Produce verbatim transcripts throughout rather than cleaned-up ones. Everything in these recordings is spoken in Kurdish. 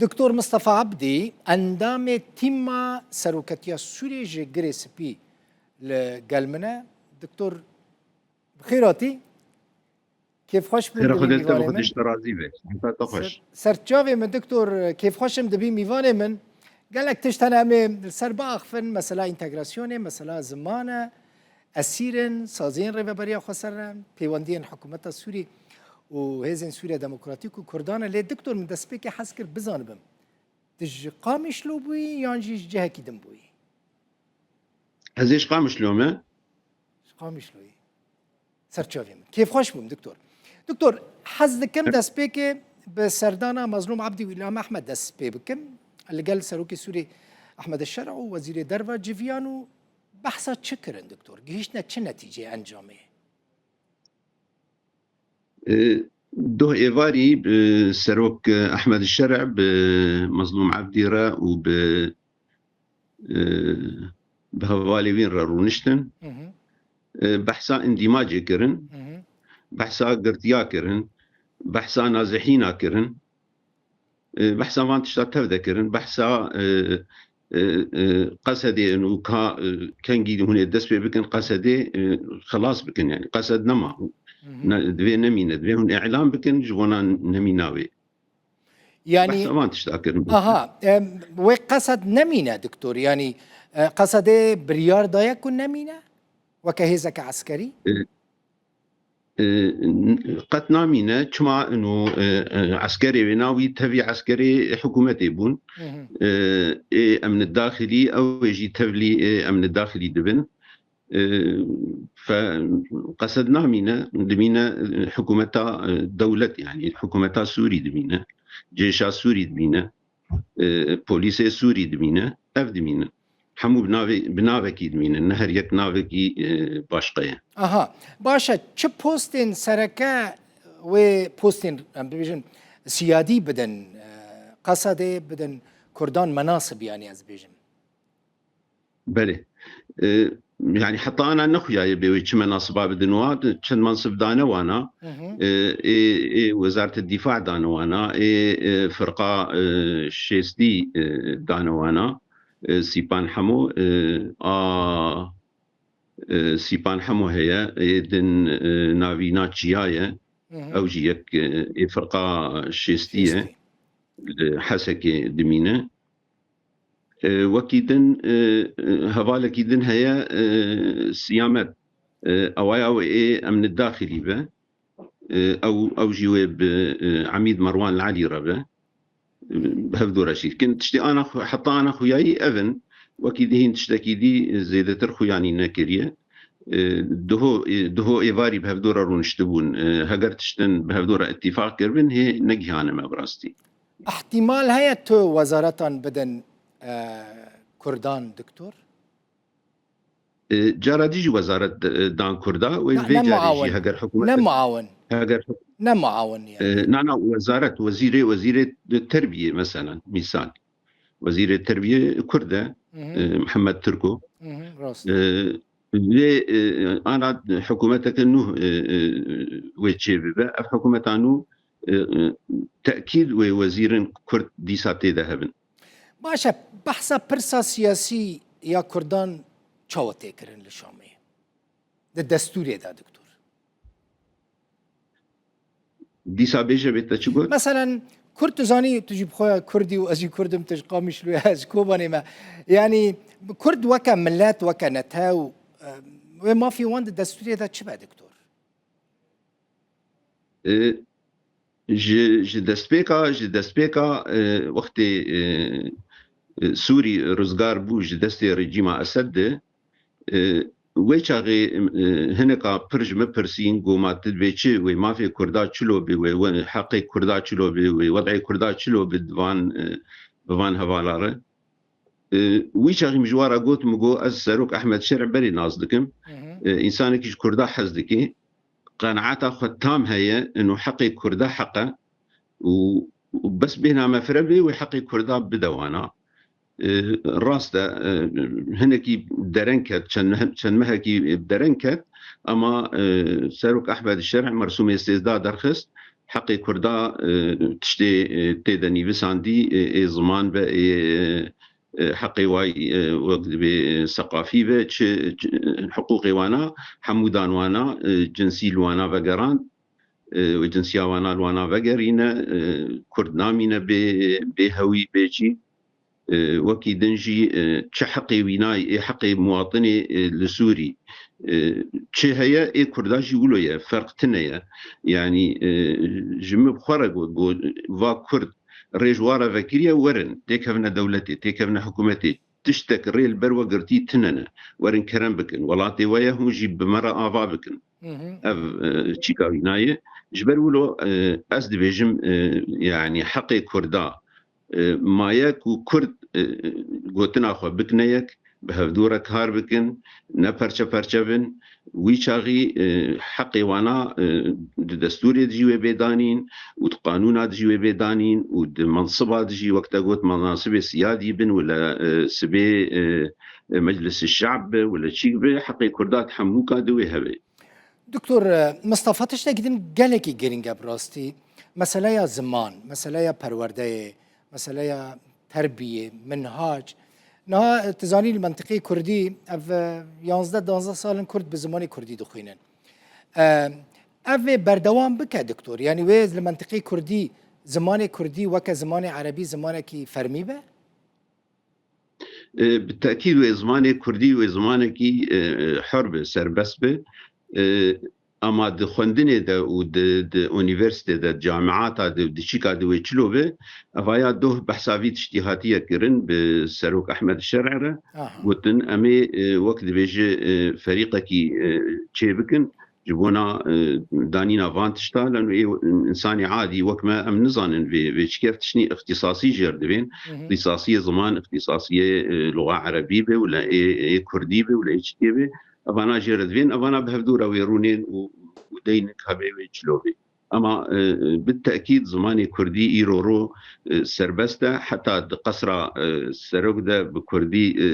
Doktor Mistefa Ebdî, endamê tîma seroketiya Sûriyê ji Girê Spî li gel min e. Doktor, bi xêr hatî. Kêfxweş bûm. Xêra di vî Xwedê te bi mîvanê Xwedê min. Ji te razî be. Heta te xweş. Ser, serçavê min, doktor, kêfxweş im di vî mîvanê min. Gelek tişt hene em ê li ser biaxifin, mesela întegrasyonê, mesela ziman e, esîr in, saziyên Rêveberiya Xweser e, pêwendiyên hikûmeta Sûrî û Hêzên Sûriya Demokratîk û Kurdan e. Lê doktor, min destpêkê hez kir bizanibim, tu ji Qamişlo bûyî yan jî ji cihekî din bûyî? Ez ê ji Qamişlo me. Ji Qamişloyê. Serçavê min. Kêfxweş bûm, doktor. Doktor, hez dikim destpêkê bi serdana Mazlûm Ebdî û Îlham Ehmed dest pê bikim. Li gel Serokê Sûrî Ehmed Şer'a û Wezîrê Derva civiyan û behsa çi kirin, doktor? Gihîştine çi netîceyê, encamê? E, Doh êvarî, e, Serok, e, Ehmed Şer'a bi Mazlûm Ebdî re û bi, e, bi hevalê wîn re rûniştin. Hı hı. E, behsa îndîmacê kirin, Hı hı. behsa girtiya kirin, behsa nazehîna kirin. E, behsa van tişta tev de kirin, behsa, e, e, e, Qesedê û ka, e, kengî hûn ê dest pê bikin, Qesedê, e, xilas bikin, yani Qesed nema. Hı hı. Ne, divê nemîne, divê hûn îlan bikin ji bona nemîna wê. Yani behsa van tişta kirin. Aha, em, wê Qesed nemîne, doktor, yani, e, Qesedê biryar daye ku nemîne weke hêzeke eskerî? E, E, n-, qet namîne, çima ino, e, e, eskerê wê navî tevî eskerê hikûmetê bûn. Hı hı. E, ê emni daxilî, ew ê jî tevlî ê emni daxilî dibin. E, fe-, Qesed namîne, dimîne, e, hikûmeta, e, dewlet, yani hikûmeta Sûrî dimîne, cêşa Sûrî dimîne. E, polîsê Sûrî dimîne, ev dimînin. Hemû bi navê, bi navekî dimînin, ne her yek navekî, e, başqa ye. Aha, baş e, çi postên sereke wê postên, em bibêjin, siyadî bidin, e, Qesedê bidin Kurdan menasib, yani ez bêjim. Belê. E, yani heta ana nexuyaye bê wê çi menasiba bidin wa, çend mansib dane wana. Hı hı. E, ê, ê Wezareta Dîfa dane wana, ê, ê firqa, e, şêstî, e, dane wana. E, Sîpan Hemo, e, a, e, Sîpan Hemo heye, ê din, e, navîna Çiya ye. Hı hı. Ew jî yek, e, ê firqa şêstî ye. Şêstî. Li Hesekê dimîne. E, wekî din, e, e, hevalekî din heye, e, Siyamet. E, ewaya wê ê emni daxilî be. E, ew, ew jî wê bi, e, Emîd Merwan Elî re be. E, bi hevdû re jî. Kin tiştê ana xwe, heta ana xuyayî ev in. Wekî dihîn tiştekî dî, e, zêdetir xuyanî nekiriye. E, diho, e, diho êvarî bi hevdû re rûniştibûn. E, heger tiştin bi hevdû re îtîfaq kiribin, hê negihane me bi rastî. Îhtîmal heye tu wezaretan bidin, e, Kurdan, doktor? E, cara dî jî wezaret, e, dan Kurda, wê Ne, vê ne carê jî muawin. Heger hikûmet Ne muawin. Heger hik- Ne muawin yani. E, na, na, wezaret, wezîrê, wezîrê terbiyê mesela, misal. Wezîrê terbiyê Kurd e, Hı hı. e, Mihemed Tirko. Hı hı, rast. E, vê, e, ana hikûmeteke nû, e, e, wê çêbibe. Ev hikûmeta nû, e, e, tekîd wê wezîrên Kurd dîsa tê de hebin. Baş e, behsa pirsa siyasî ya Kurdan çawa tê kirin li Şamê? Di destûrê de, doktor. Dîsa bêje bê te çi got? Meselen, Kurd, tu zanî, tu jî bi xwe Kurd î û ez jî Kurd im, tu ji Qamişlo ye, ez ji Kobanê me. Yanî Kurd weke milet, weke netew, e, wê mafê wan di destûrê de çi be, doktor? E, ji, ji destpêka, ji destpêka, e, wextê, e, e, Sûrî rizgar bû ji destê rejîma Esed de, e, wê çaxê, e, hineka pir ji min pirsîn, got, ma tu dibê çi, wê mafê Kurda çilo bê, wê, wê heqê Kurda çilo bê, wê wed'ê Kurda çilo bê di van, e, bi van hevala re. E, wî çaxî min ji wan re got, min got, ez Serok Ehmed Şer'î berê nas dikim. Hı hı. E, însanekî ji Kurda hez dike. Qenaeta xwe tam heye, ino heqê Kurda heq e û, û bes bêhna me fire bê, wê heqê Kurda bide wana. E, rast e, e, hinekî dereng ket, çend meh-, çend mehekî dereng ket, ama, e, Serok Ehmed Şer'î mersûmê sêzdeh derxist, Heqê Kurda, e, tiştê, e, tê de nivîsandî, e, ê ziman be, ê, e, e, heqê way, e, wek dibê, e, seqafî be, çi, çi, hiqûqê wana, hemû dan wana, e, cinsî li wana vegerand, e, û cinsiya wana li wana vegerîne, e, Kurd namîne bê, bê hewî, bê çî. E, wekî din jî, e, çi heqê wînayê, ê heqê muwatinê, e, li Sûrî, e, çi heye, ê Kurda jî wilo ye, ferq tune ye. Yanî, e, ji min bi xwe re got, got, va Kurd rê ji wa re vekiriye, werin, têkevine dewletê, têkevine hikûmetê, tiştek rê li ber we girtî tune ne. Werin kerem bikin, welatê we ye, hûn jî bi me re ava bikin. Hı hı. Ev, e, çîka wînayê. Ji ber wilo, e, ez dibêjim, e, yanî heqê Kurda, e, maye ku Kurd, e, gotina xwe bikine yek, bi hevdû re kar bikin, ne perçe perçe bin. Wî çaxî, e, heqê wana, e, di destûrê de jî wê bê danîn û di qanûna de jî wê bê danîn û di mensiba de jî, wek te got, menasibê siyadî bin wila, e, sibê, e, e, Meclis Şe'b be wila çîk be, heqê Kurda di hemûka de wê hebe. Doktor, e, Mistefa, tiştekî din gelekî girîng e bi rastî. Meseleya ziman, meseleya perwerdeyê, meseleya terbiyê, minhac. Niha, e, tu zanî li mentiqê Kurdî ev, e, yanzdeh danzdeh sal in Kurd bi zimanê Kurdî dixwînin. E, ev ê berdewam bike, doktor? Yanî wê li mentiqê Kurdî zimanê Kurdî weke zimanê Erebî zimanekî fermî be? E, bi tekîd wê zimanê Kurdî wê zimanekî, e, hur be, serbest be. E, ama di xwendinê de û di, di unîversîtê de, di camiata de, di çîka de wê çilo be, evaya doh behsa vî tiştî hatiye kirin bi Serok Ehmed Şer'e re. Aha. Gotin, em ê, e, wek dibêje, e, ferîqekî, e, çê bikin. Ji bona, e, danîna van tişta, leno ê însanê adî wek me em nizanin vê, vê çi kev tiştî îxtîsasî jêr divên. Hı hı. Îxtîsasiyê ziman, îxtîsasiyê, e, luxa erebî be, wila ê, ê kurdî be, wila ê çikê be. Evana jêr divên, evana bi hevdû re wê rûnên û, û deynin ka bê wê çilo bê. Ama, e, bi tekîd zimanê kurdî îro ro, e, serbest e. Heta di qesra, e, serok de bi kurdî, e,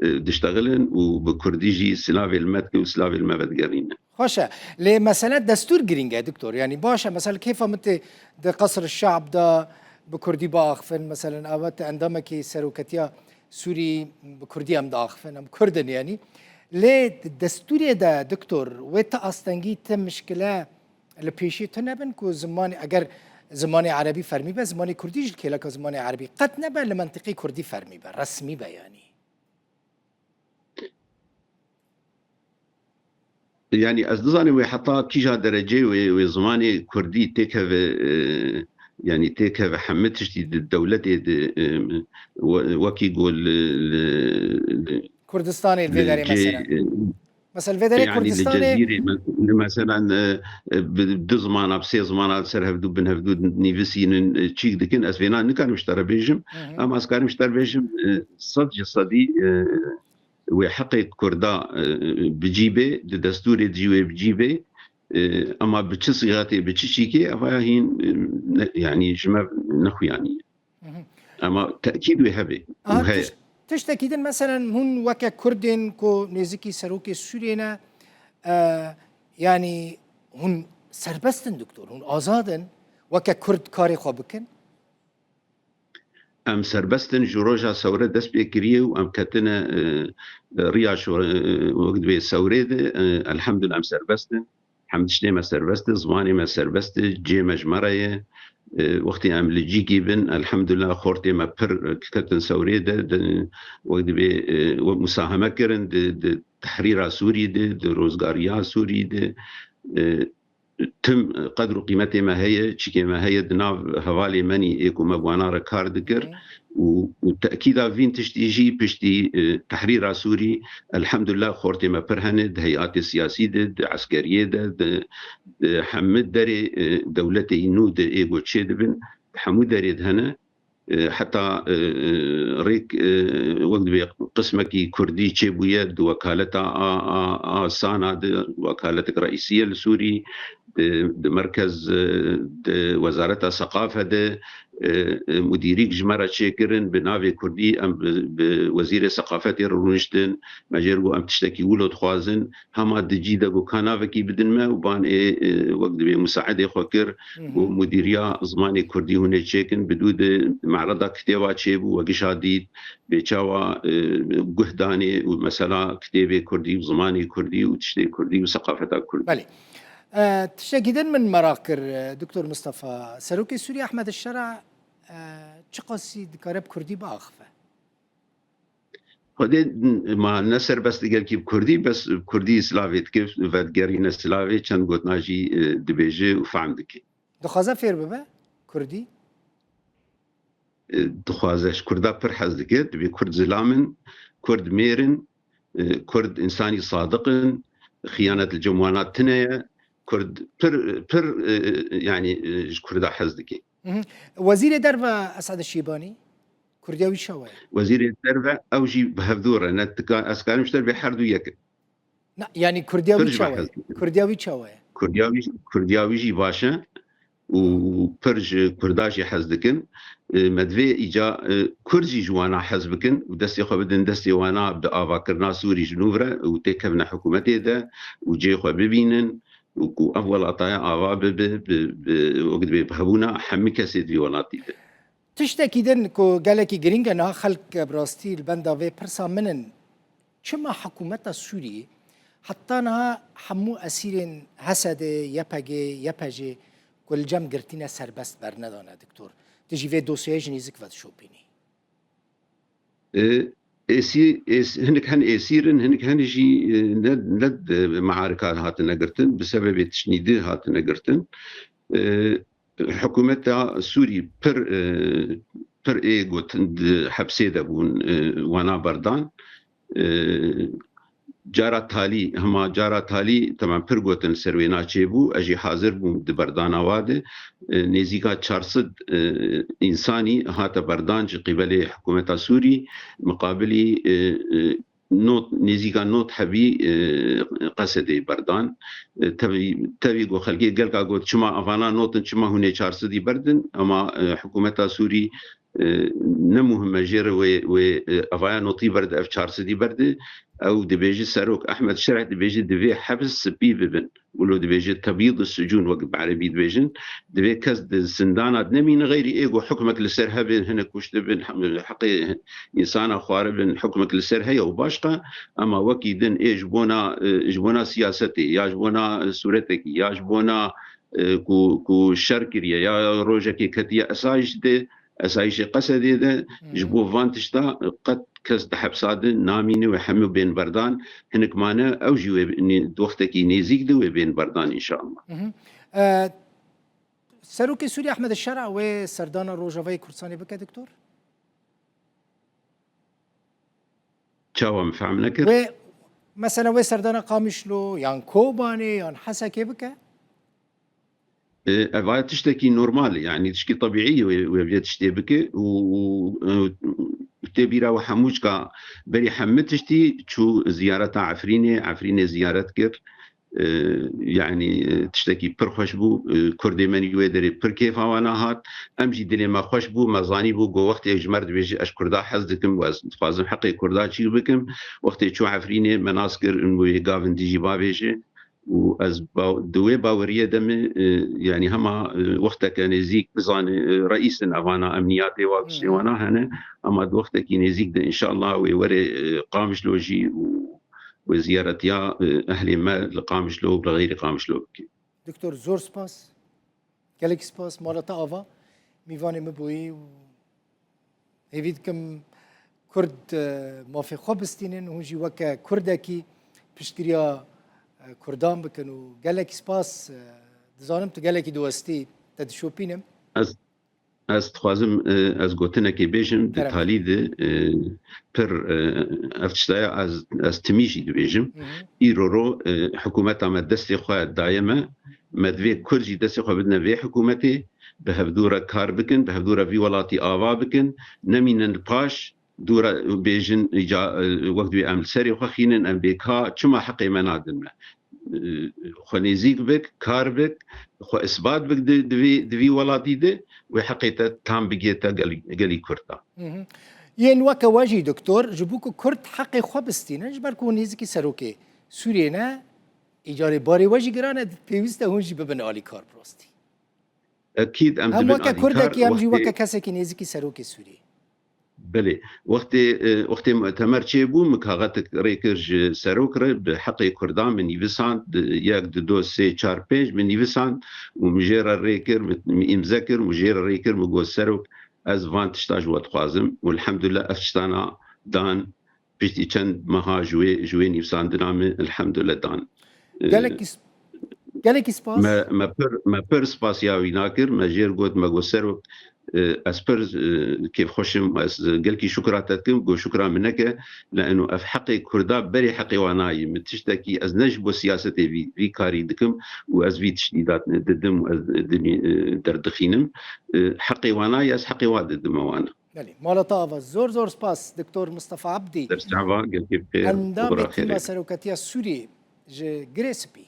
e, diştexilin û bi kurdî jî silavê li me dike û silavê li me vedigerîne. Xweş e. Lê mesele destûr girîng e, doktor. Yanî baş e, mesela kêfa min tê di Qesr Şab de bi kurdî biaxifin, mesela ev te endamekî seroketiya Sûrî bi kurdî em diaxifin, em kurd in yanî. Lê di destûrê de, doktor, wê ti astengî, ti mişkile li pêşî tune bin ku zimanê, eger zimanê erebî fermî be, zimanê kurdî jî kêleka zimanê erebî qet nebe, li mentiqê kurdî fermî be, resmî be yanî. Yanî ez dizanim wê heta kîja dereceyê wê, wê zimanê kurdî têkeve, e, yanî têkeve hemî tiştî di dewletê de, e, we-, wekî ku li, li, li Kurdistanê li vê li derê cê, mesela. E, Mesela vê derê yanî li Kurdistanê Cezîrê me-, li mesela, e, e, bi du zimana, bi sê zimana li ser hevdû, bin hevdû nivîsînin, e, çîk dikin. Ez vêna nikarim ji te re bêjim. Hı hı. Ama ez karim ji te re bêjim, e, sed ji sedî, e, wê heqê Kurda, e, bi cî bê, di destûrê de jî wê bi cî bê. E, ama bi çi sîxetê, bi çi çîkê, evaya hîn, e, ne, yanî ji me nexuyanî. Hı hı. Ama tekîd wê hebe û Aha, heye. Tiş-, tiştekî din, meselen, hûn weke Kurdên ku nêzikî serokê Sûriyê ne, e, yanî hûn serbest in, doktor, hûn azad in weke Kurd karê xwe bikin? Em serbest in, ji roja sewre dest pê kiriye û em ketine, e, riya şo-, e, wek divê sewrê de, e, elhamdulillah em serbest in. Hemî tiştê me serbest e, zimanê me serbest e, cê me ji me re ye. E, wextê em li cîkî bin, elhamdulillah, xortê me pir, e, ketin sewrê de, de, wek divê, e, wek musaheme kirin di, di tehrîra Sûrî de, di rozgariya Sûrî de. E, tim qedr û qîmetê me heye, çikê me heye di nav hevalê me nî ê ku me bi wana re kar dikir. Hı. Û, û tekîda vîn tiştî jî piştî, e, tehrîra Sûrî, elhamdulillah, xortê me pir hene, di heyatê siyasî de, di eskeriyê de, di, di hemî derê, e, dewletê nû de ê ku çê dibin, di hemû derê de hene. E, heta, e, e, rêk, e, wek dibê qismekî kurdî çêbûye di wekaleta a, a, a sana de, wekaletek reîsî ye li Sûrî, di, di merkez, e, di wezareta seqafe de, e, e, mudîrîk ji me re çêkirin, bi navê kurdî em bi, bi wezîrê seqafetê re rûniştin, me jê re got em tiştekî wilo dixwazin, hema di cî de got ka navekî bidin me û ban ê, e, wek dibê musaedê xwe kir, Hı hı. got mudîriya zimanê kurdî hûn ê çêkin, bi dû di mereda kitêba çêbû, we gişa dît, bê çawa, e, guh danê û mesela kitêbê kurdî û zimanê kurdî û tiştê kurdî û seqafeta kurdî. Belê. E, tiştekî din min meraq kir, e, Doktor Mustafa. Serokê Sûriyê Ehmed Şera, e, çiqasî dikare bi kurdî biaxife? Xwedê ma ne serbest digelkî bi kurdî, bes bi kurdî silavê dike, vedigerîne silavê, çend gotina jî, e, dibêje û fehm dike. Dixwaze fêr bibe kurdî? E, dixwaze, ji kurda pir hez dike, dibê kurd zilam in, kurd mêr in, e, kurd însanî sadiq in, xiyanet li cem wana tune ye, kurd pir, pir, e, e, yanî, e, ji kurda hez dike. Mhm. Wezîrê Derve Esad Şîbanî, kurdiya wî çawa ye? Wezîrê Derve, ew jî bi hevdû re ne dika-, ez karim ji te bê her du yek in. Na, yanî kurdiya Pir wî ji me çawa ye? hez dikin. Kurdiya wî çawa ye? Kurdiya wî, kurdiya wî jî baş e û pir ji kurda jî hez dikin. E, me divê îca, e, kurd jî ji wana hez bikin û destê xwe bidin destê wana bi avakirina Sûrî ji nû re û têkevine hikûmetê de û cihê xwe bibînin û ku ev welataya ava bibe, bi, bi, wek dibê bi hebûna hemî kesê di vî welatî de. Tiştekî din ku gelekî girîng e, niha xelk bi rastî li benda vê pirsa min in, çima hikûmeta Sûriyê heta niha hemû esîrên H S D'ê, Y P G, Y P J'ê ku li cem girtîne serbest bernedane, Doktor? Tu jî vê dosyayê ji nêzik vedişopînî. E, êsî-, ês-, hinek hen êsîr in, hinek hen jî, e, ne, ne, e, mearika hatine girtin, bi sebebê tiştnîdî hatine girtin. E, Hikûmeta Sûrî pir, e, pir ê gotin di hepsê de bûn, e, wana berdan. E, cara talî, hema cara talî, temam pir gotin li ser wê naçêbû, ez jî hazir bûm di berdana wa de. E, nêzîka çar sed, e, însanî hate berdan ji qîbelê hikûmeta Sûrî, miqabilî, e, e, not, nêzîka not hebî, e, Qesedê berdan. E, tevî, tevî got xelkê gelka got, çima evana not in, çima hûn ê çar sedî berdin? Ema, e, hikûmeta Sûrî, e, ne muhim e jê re wê, wê, e, evaya notî berde, ev çar sedî berde. Ew dibêje, Serok Ehmed Şereh dibêje, divê hebs spî bibin. Wilo dibêje, tebyîd sicûn, wek bi erebî dibêjin. Divê kes di zindana de nemîne, xeyrî ê ku hukmek li ser hebe, hinek kuştibin, heqê însana xwaribin, hukmek li ser heye û başqa. Ema wekî din ê ji bona, e, ji bona siyasetê, ya ji bona, e, sûretekî, ya ji bona, e, ku, ku şer kiriye, ya rojekê ketiye esayîş de, esayîşê Qesedê de, ji Hmm. bo van tişta qet kes di hepsa de namîne û hemû bên berdan. Hinek mane, ew jî wê nê-, di wextekî nêzîk de wê bên berdan, înşallah. Mhm. E, Serokê Sûriyê Ehmed Şera wê serdana Rojavayê Kurdistanê bike, Doktor? Çawa, min fehm nekir? Wê, mesela wê serdana Qamişlo yan Kobanê yan Hesekê bike? E, ev a tiştekî normal e, yanî tişkî tebîî ye wê, wê vê tiştê bike û, û, e, tê bîra we hemû çka berî hemû tiştî çû ziyareta Efrînê, Efrînê ziyaret kir. E, yanî, e, tiştekî pir xweş bû. E, Kurdê me wê derê pir kêfa wana hat. Em jî dilê me xweş bû, me zanîbû ku wextê ji me re dibêje, ez Kurda hez dikim û ez dixwazim heqê Kurda çî bikim. Wextê çû Efrînê me nas kir, in wê gavin dijî bavêje. Û ez ba-, di wê baweriyê de me, e, yanî hema, e, wexteke nêzîk bizane, e, reîsên evana emniyatê wa tiştê Hmm. wana hene, ama di wextekî nêzîk de înşallah wê were, e, Qamişlo jî û wê ziyaretiya, e, ehlê me li Qamişlo û li xeyrî Qamişlo bike. Doktor, zor spas. Gelek spas. Mala te ava. Mîvanê min bûyî û hêvî dikim Kurd, e, mafê xwe bistînin, hûn jî weke Kurdekî piştgiriya, e, Kurdan bikin û gelek spas, e, dizanim tu gelekî diwestî, te dişopînim. Ez, Ez dixwazim, e, ez gotinekê bêjim, di Kerem. Talî de, e, pir, e, ev tiştaya ez, ez timî jî dibêjim. Hı hı. Îro ro, e, hikûmeta me destê xwe daye me, me divê Kurd jî destê xwe bidine vê hikûmetê, bi hevdû re kar bikin, bi hevdû re vî welatî ava bikin, nemînin li paş, dû re bêjin, îca, e, wek dibê em li serê xwe xînin, em bê ka, çima heqê me nadin me? E, xwe nêzîk bik, kar bik, xwe isbat bik di, di vî, di vî welatî de, wê heqê te tam bigê te gelî, gelî Kurd de. Hı hı. Yên weke we jî, doktor, ji bo ku Kurd heqê xwe bistînin, ji ber ku hûn nêzîkî serokê Sûriyê ne, îcarê barê we jî giran e, pêwîst e hûn jî bibin alîkar bi rastî. Ekîd em Hem dibin weke alîkar, Kurdekî, hem jî wextê weke kesekî nêzîkî serokê Sûriyê. Belê. Wextê, e, wextê mutemer çêbû, min kaxetek rê kir ji serok re, bi heqê Kurdan min nivîsand, yek, du, do, sê, çar, pênc min nivîsand û min jê re rê kir, min, min îmze kir, min jê re rê kir, min got, serok, ez van tişta ji we dixwazim û elhamdulillah ev tiştana dan, piştî çend meha ji wê, ji wê nivîsandina min elhamdulillah dan. E, Gelekî sp-, gelekî spas. Me, me pir, me pir spasiya wî nakir, me jêr got, me got, serok, e, ez pir, e, kêfxweş im, ez gelkî şukra te dikim, got, şukra min neke, leno ev heqê Kurda berê heqê wan nayê. Min tiştekî, ez ne ji bo siyasetê vî, vî karî dikim û ez vî tiştî dat didim û ez dinî, e, derdixînim. E, heqê wan nayê, ez heqê wan didime wan. Belê, mala te ava. Zor zor spas, Doktor Mustafa Abdî. Dersnava, gelkê bixêr, Endamê xêr tîma seroketiya Sûriyê ji Girê Spî.